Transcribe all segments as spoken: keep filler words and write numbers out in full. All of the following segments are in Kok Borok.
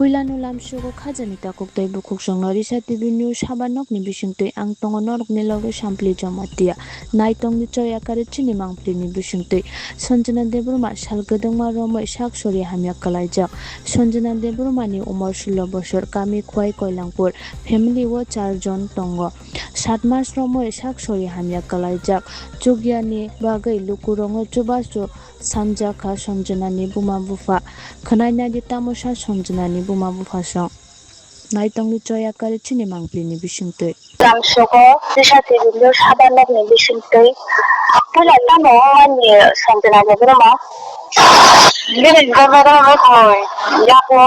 Puilano lamsogo khajani takhuk tei bukhuksongno Risa T V News haba nokni bisingtwi ang tongo norokni loge Sampli Jamatia. Naitongni choya kare chini mangpili ni bisingtwi. Sanjana Debbarma sal kwdwngma romwi sak sori hamya kwlaijak. Sanjana Debbarma ni umor sulo bosor, kami Khwai Koilangpur, family o char jon tongo. Sat mas romwi sak sori hamya kwlaijak. Chukya ni bagwi lukurokno chubachu sanjakha Sanjana ni buma bupha. Khwnai naidi tamo sa Sanjana ni buma bupha song. Naitongni choya kare chini mangpili ni bisingtwi. Lamsogo Risa T V News haba nokni bisingtwi. Puila tamo ani Sanjana Debbarma. Bini Debbarma khoi, yapo,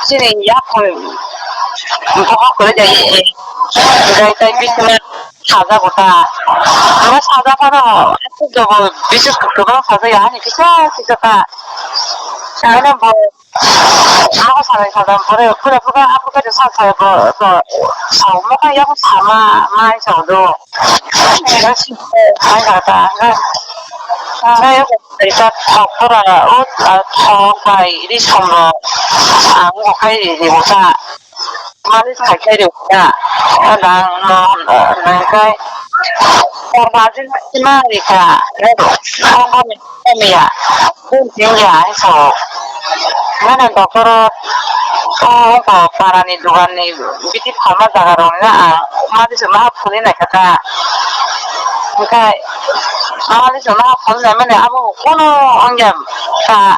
chini yapo. Bohok kore jai. Jai tai bisna saja bota. Ora saja paro, jobo bises kukuma saja ya ni kisa kisa ta. Ana bo Mokol salai salai pore, pura pura apo khe sa sa bo, bo, sa mokol yang sama mai sa do. Ai kata, ai kata, pura, o, thok bai ri somro, ang bo khai ri ri bo ta. Malis khai khai ri bo ta. Adang no, nang khai. Pura jin ma ri ka. Kamiya, kamiya, hai sao. Mana dokoro, o, o, parani doganni biti phalma jaga rok na ang, mali se ma phuli nai kha ta. Hingkai, mali se ma phuli nai mani abo kono ongya ta.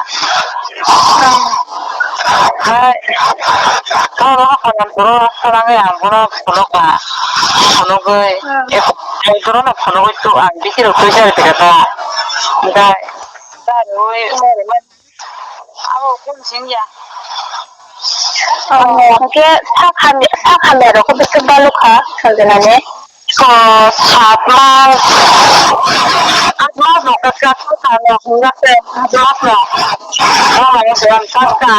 Hai, kabo ha kono puro sarang ang bono phunuk ba, phunugwi, ek, ek bono phunugwi tu ang biti rok twi jari kha ta. Hingkai, Abo kun sing ya. Oh, hwnkhe sak hamya, sak hamya rok khe bwswk balukha, Sanjana ni? Oh, sat mas, at mas no kaka kaka no hwnga se, at mas no. Oh, my God, kaka.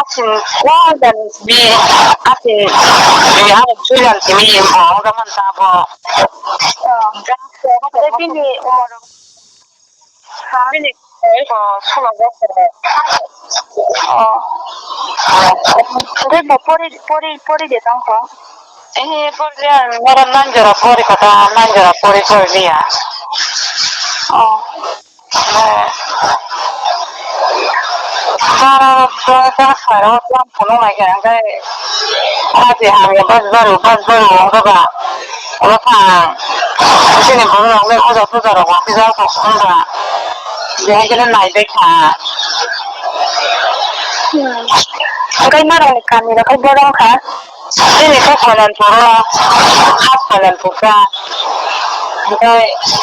Asin, oh, dan bi, asin, bi, abo chulan simi, oh, hwnga man ta bo. Oh, bini umor Bini eko sulo bosor. Oh. Hwnkhe bo pori, pori, pori de tong kho? Eh, pori de, noro nine jora pori kha ta, nine jora pori, pori liya. Oh. Eh. Bara, bara, bara, phunuk nai khe, hwnkhe, aji hamya bus baru, bus baru, wngkha ba. Obo thang, chini borok rok le oja toja rok bo kisa kok wngkha. Bihai khe nai bai kha. Hmm. Hwnkhe norokni kami rok khe boro wngkha? Chini khe Koilanpur o, khas Koilanpur kha. Hwnkhe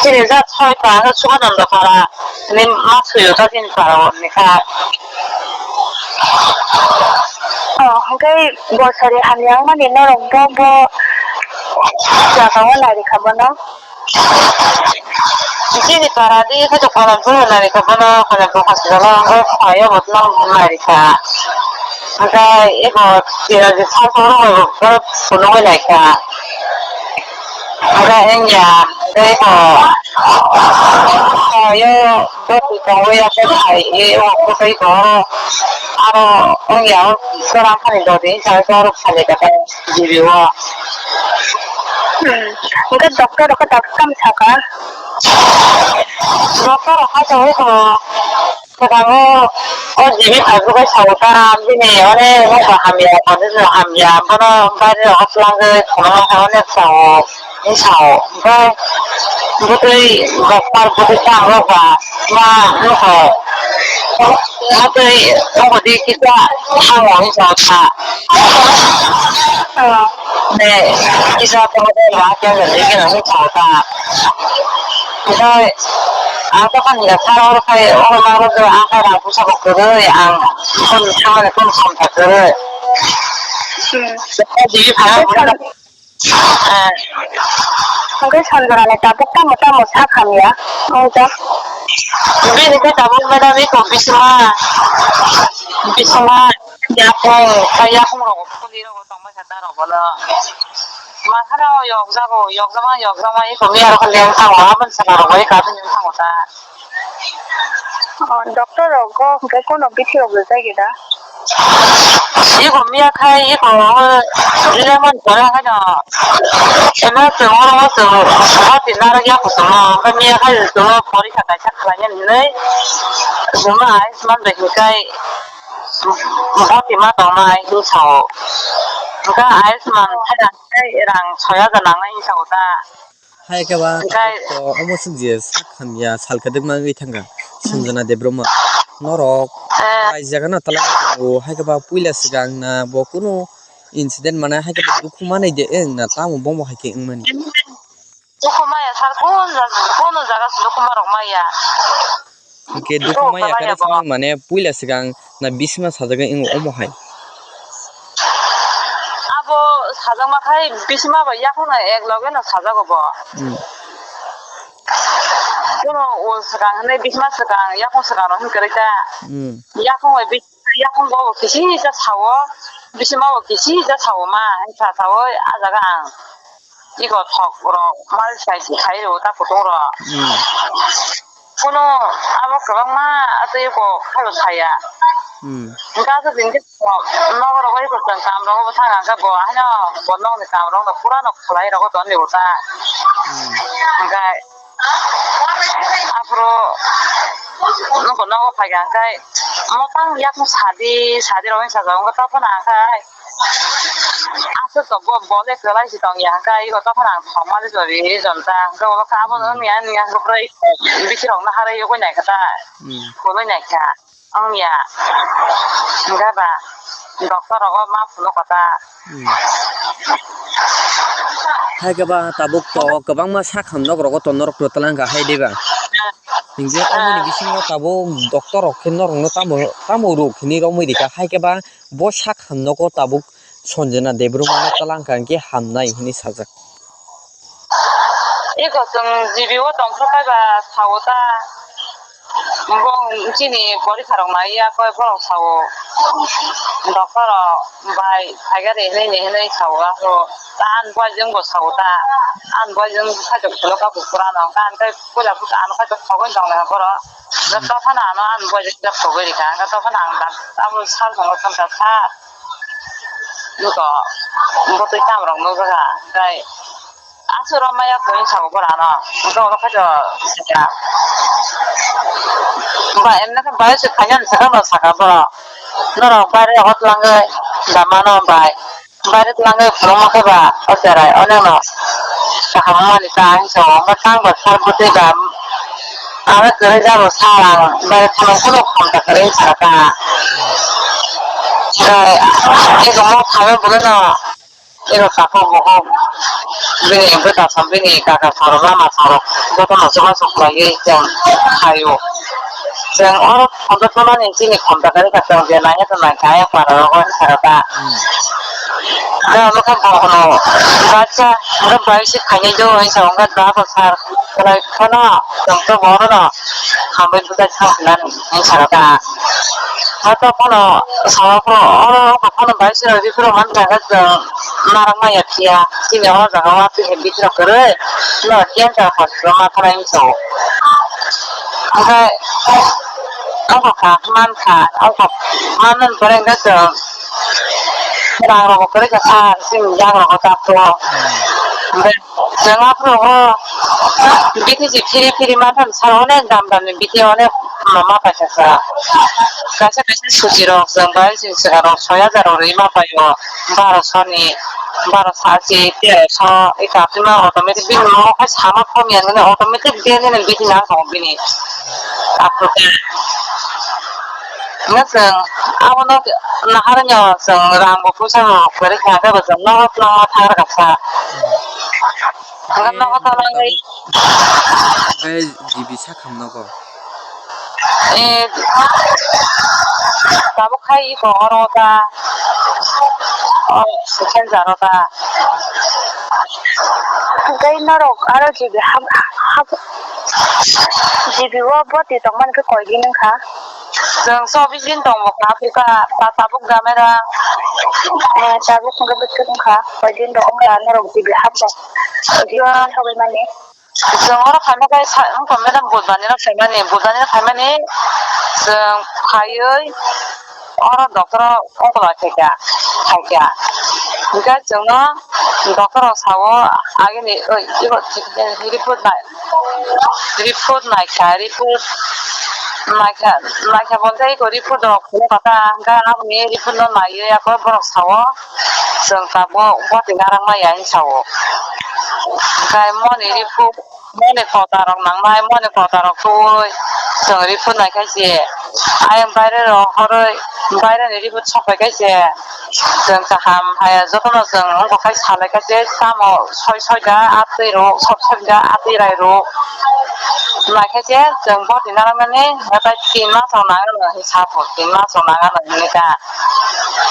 chini jat soi para khe Sukananda para, ni ma soi o ta chini para o ni kha. Oh, hwnkhe bosori hamya wngmani norok bo bo jaga o nai rikha bono? Chini para di khe to Koilanpur o nai rikha bono, Koilanpur hospital o, hwnkhe phai o bo nai rikha. Hwnkhe eko tira di sal sal rok bo phunugwi nai kha. Hwnkhe wngya, hwnkhe eko phai o. Bo twi tongwi ya khe phai e o kwtwi tongo. Aro wngya o kwran thani dodi hinsa khe oro phai lai kha ta G B o. Hmm. Hwnkhe doctor rok khe tabuk tamo sakha? Doctor rok khe tongo kho. Kwbangma o G B phai bwkhai sao ta bini onek nokbar hamya condition hamya bono baire rok twlangwi khwnama khe onek sao. Ni sao, hwnkhe bwtwi bokphar bwtwi tamo ba ma nokho. Bwtwi nokho di kisa tamo hinwi sao ta. Ne, kisa tamo de ma kya le de kya hinwi sao ta. Hwnkhe ang tokhan ya sara oro khai oro ma oro ang khai rang pusa bo kwrwi ang kon samani kon samta kwrwi. Hmm. Di phara. Hwnkhe Sanjana ni tabuk tamo tamo sak hamya wngjak? Bini khe tabuk madam eko bisma, bisma yakung, yakung rok khuli rok tongma khe ta rok bono. Mathano yokjago, yokjama, yokjama eko miya rok leng thango, aboni saka rok bai ka bini thango ta. Oh, doctor rogo hwnkhe kono bithi rok rijak da? Iko miya khai iko lemon pore haino. Ema chwng oro chwng bati narwk ya kuchukno hwnkhe miya khai chwngno porikha kaisa khlaina hinwi chwngno Ayushman bai hwnkhe bati ma tongnai hinwi sao. Hwnkhe Ayushman khai rang soi hajar nangnai hinwi sao ta. Hai khe ba tabuk to omo swk je sak hamya sal kwdwk ma wngwi thangkha Sanjana Debbarma. Norok paijak no twlangwi tongo, hai khe ba puila swkang na bo kunu incident mane hai khe ba dukhu manwi de wng na tamo bomo hai khe wngmani. Dukhu maya sal kun jaga, kunu jaga se dukhu ma rok maya. Hwnkhe dukhu maya kare thangwi mane puila swkang na bisima sajagwi wngo omo hai. Abo sajakma khai bisima bai yakhungno ek loge no sajago bo. Hmm. Bono ul swkang hinwi bisima swkang yakhung swkang rok hinwi kwrwi ta. Hmm. Yakhung bai bis-, yakhung bo kisi kisa sao, bisima bo kisi kisa sao ma hinwi sa sao a jaga ang. Iko thok rok mal sai khai rw ta kutung rok. Hmm. Kuno abo kwbangma atwi ko khalo saya. Hmm. Hwnkhe aswk din khe nogo rogo iko chwng kam rogo bwsang hwnkhe bo haino bo nokni kam rok no pura no khlai rogo toni bo ta. Hmm. Hwnkhe aphuru nokho nogo phaikha hwnkhe motang yakung sadi sadi rok hinwi sajak hwnkhe tongphano hwnkhe aswk to bo bole kwlai si tongya hwnkhe iko tongphano ang thok mali jori jon ta hwnkhe abo khe abo wngya wngya hwnkhe bwrwi bithi rok no harwi yogwi naikha ta. Hmm. Phunwi naikha. Wngya. Hwnkhe ba doctor rogo ma phunukgo ta. Hmm. Hai khe ba tabuk to kwbangma sak ham nok rogo to norok to twlang kha hai de ba. Hinkhe omoni bisingo tabuk doctor rok khe norok no tamo tamo rwk hinwi romwi rikha hai khe ba bo sak ham nogo tabuk Sanjana Debbarma no twlang kha hinkhe hamnai hinwi sajak. Eko chwng G B o tongthok kaiba sao ta, bo chini porikha rok naiya koi borok sao, doctor rok bai phaikha de hinwi hinwi sao, aphuru ta ani boyjwng bo sao ta, ani boyjwng kaitor phunuk kha bo pura no, hwnkhe ani tei puila buchung ano kaitor thogwi tong lai borok, hwnkhe tophano ano ani boyjwng khe thogwi rikha, hwnkhe tophano ang abo sal tongo thangkha sir. Nuko bwtwi tam rok nukjakha, tei aswk rw maya khe hinwi sabo borok ano, hwnkhe oro khe to sakha. Ba emne khe bai se khaina hinwi sakha, no sakha borok, norok baire o twlangwi da mano bai, baire twlangwi phunukma khe ba o cherai onekno kaham wngmani ta hinwi sabo, hwnkhe tang ba sal bwtwi ba. Aro kwrwi jabo sa ang, bai kheno kheno phone ta kwrwi sa ta. Bai, eko mo phano bwlwino, eko takhuk bukhuk bini bwsa song bini kaka song rok mama song rok jotono chubachu khlaiwi chwng khaio. Chwng oro phone ta thumani chini phone ta kwrwi kha chwng je naiya to naikha ayang para rogo hinwi sa ta. Aro ano khe bo hwno, bacha, oro bai se khainai do, hinwi sa wngkha, da bo sir, kwlai phano, chwng khe bo orono hambai bwthai thang sinani, hinwi sa kha. Hato phano, sawa phano, oro wngkha phano bai se rw rw phano man kha khe chwng narwk maya phiya, chini o jaga o atwi hai bithi rok kwrwi, no cancer hospital ma thangna hinwi sa o. Hwnkhe, wngkha kha, man kha, wngkha, man nani pore hwnkhe chwng, Rang rogo kwrwi kha sir, chini jak rogo tak to. Chwng aphuru o bithi ji phiri phiri manthan sir, onek dam dam ni bithi onek ma paisa sir. Kaisa kaisa suchi rok chwng bai chini swkang rok soi hajar rok rwi ma paio, baro so ni, baro so achi, tero so, eka phima automatic bini mo khai sama phone ya nini automatic de nini bithi nang tongo bini. Aphuru khe. Hwnkhe chwng abono naharnw chwng rang bo puisa bo kwrwi kha, khe bo chwng nogo twlangma thang rwkha sa. Hwnkhe nogo twlangwi. Hwnkhe G B sak ham nogo. E, tabuk khai iko oro ta. O, second jaro ta. Hwnkhe norok aro G B hap, hap, G B o bwtwi tongmani khe koi din wngkha? Chwng chobbish din tongo kha, Africa, ta tabuk Gamera. Eh, tabuk hwnkhe bwswk wngkha, koi din rok wngkha norok G B hapjak? G B thogwi mani. Chwng oro phaima khe sa-, wngkha madam, budharni no phaimani, budharni no phaimani chwng phaiwi oro doctor o wngkha khaikha, khaikha. Hwnkhe chwngno doctor rok sao, agini, oi, iko report nai, report naikha, report naikha, naikha bo hwnkhe iko report rok phunukha ta, hwnkhe aboni report no naiwi ako borok sao, chwng tabuk bwtwi narwkmaya hinwi sao. Hwnkhe moni report, moni kota rok nangnai, moni kota rok tubui chwng report naikha se. Ayang baire rok horoi, baire ni report sok pai kha se. Chwng kaham hai jotono chwng wngkha khai salai kha se, tamo soi soi da atwi rok, sok sok da atwi rai rok. Naikhe se chwng bwtwi narwknani, natai tin mas rok nang anw hinwi sa pho, tin mas rok nang anw hinwi ta.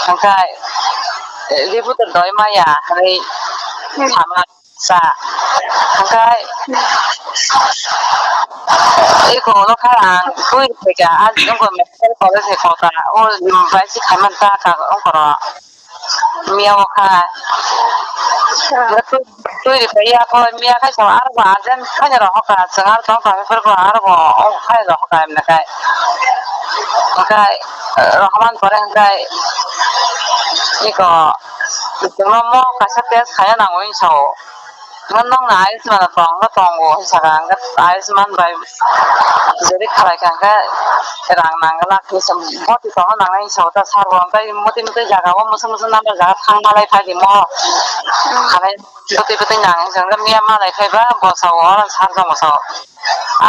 Hwnkhe, eh, report doi maya hinwi sama sa. Hwnkhe, eko ulo kha ang twi rwkha, ah, wngkha medical college ni kota, o, bai se khaimani ta ka wngkha ro. Miya o kha. Twi rwkha ya kho, miya khai sa aro bo urgent khai rw hoka, chwng aro tong tong phuru bo aro bo o khai rw hoka emne khai. Hwnkhe, eh, rohormani pore hwnkhe iko chwngno mo kaisa test khaina nango hinwi sao. Hwnkhe nokni Ayushman tong no tongo hinwi sakha, hwnkhe Ayushman bai jori khalai kha, hwnkhe rang nang glak hinwi sa, bwtwi tongna nangnai hinwi sao ta sir bo, hwnkhe mwtwi mwtwi jaga o mwswk mwswk number jaga thang malai phaidi mo. Khalai bwtwi bwtwi nang hinwi sa, hwnkhe miya malai phaiba bo sao, oro sir jong bo sao.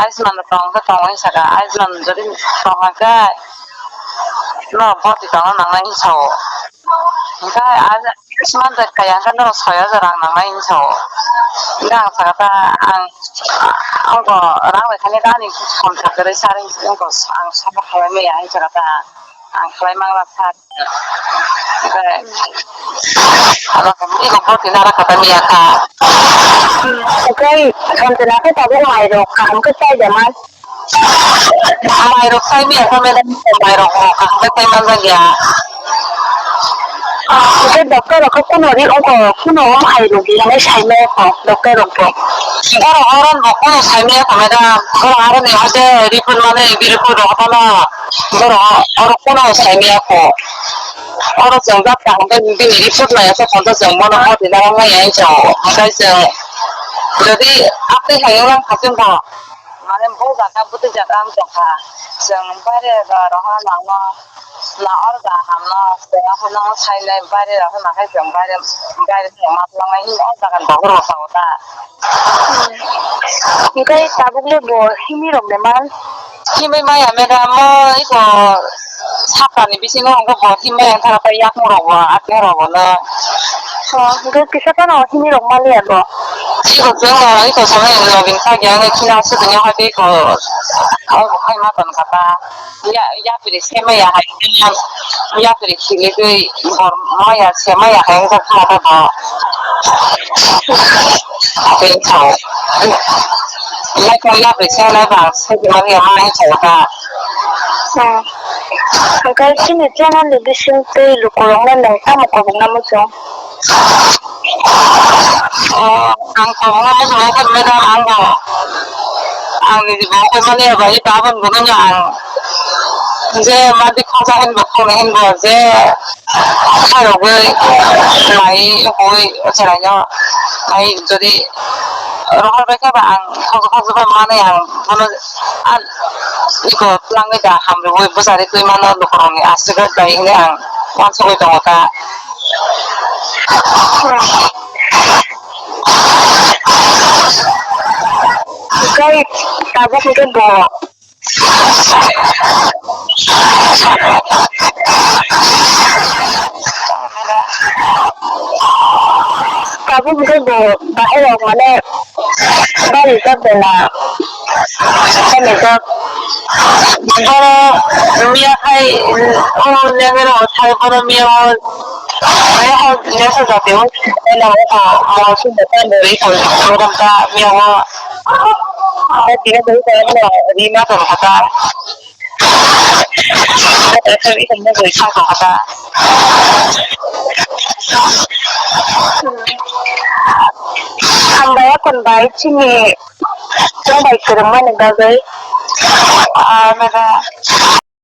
Ayushman tong khe tongo hinwi sakha, Ayushman jodi tong khe no bwtwi tongna nangnai hinwi sao. Hwnkhe Ayushman bai kaya hwnkhe norok soi hajar rang nangnai hinwi sao. Hwnkhe ang sakha ta, ang, ang bo rang bai thani ani phone kha kwrwi sir hinwi ang sama khalai maya hinwi sakha ta. Ang khlai mangla sir. Hwnkhe, abo eko bwtwi nara kha ta miya kha. Hwnkhe, Sanjana khe tabuk mairok kaham khe chai da man? Mairok chai miya kha, madam, mairok bo kaham khe chai manjak ya. Hwnkhe doctor rok khe kuno ri ongkho, kuno o mairok hinwi sai maya kho doctor rok bo. Borok oron bo kuno sai maya kho, madam. Borok aroni hoite report mane, report rok hono. Borok oro kuno sai maya kho. Oro chwng jak kaham khe bini report naiya khe tongo, chwng bono bwtwi narwknai hinwi sao. Hwnkhe chwng jodi atwi hai wng kha chwng bo, mane bo jaga bwtwi jaga wng tong kha. Chwng baire ba rohor nangno, na oro da hamno, chwng aphano sainai baire rok nang khe chwng baire, baire chwng ma twlangnai hinwi o jaga ni bagwi rw sao ta. Hwnkhe tabuk le bo himwi rok de man? Himwi maya madam, mo iko saptani bisingo hwnkhe bo himwi maya wngkha, yakung rok bo, ateng rok bo no. Oh, hwnkhe kisa phano himwi rok man ya bo? Iko chwng no iko samani login kha ya, hwnkhe khina aswk wngya hwnkhe iko, oh, khai ma tong kha ta. Ya, yapri semaya hai, yapri khiligwi bor maya semaya hai wngkha kha ta ba. Tei sao. Yapri semaya ba, semaya maya sao ta. Hmm. Hwnkhe chini channel ni bising twi lukurokno nwng tamo kobokna muchung? O, ang tabukno muchungkha madam, ang bo, ang nini bo khe mani bai tabuk bo nang ang je madi khoja hinbo khone hinbo je khairogwi nai hui chwraino nai jodi rohor bai khe ba ang khoja khoja bai mani ang bono iko twlangwi da hamrwui bwcharwi twi mano lukurokni aswk bai hinwi ang uansugwi tongo ta. Hwnkhe tabuk hwnkhe bo. Tabuk hwnkhe bo bahai rok mane bari jak de na. Bani jak. Bono miya hai, o lengero thai bono miya o. Miya hai, miya sa jati o. Ena o ko, mo su mo ta mo ri ko, mo ta miya o. Mo tira ko ko mo ri ma ko ta. Hambai akon bai chini chwng bai kwrwngmani bagwi. Ah, nana.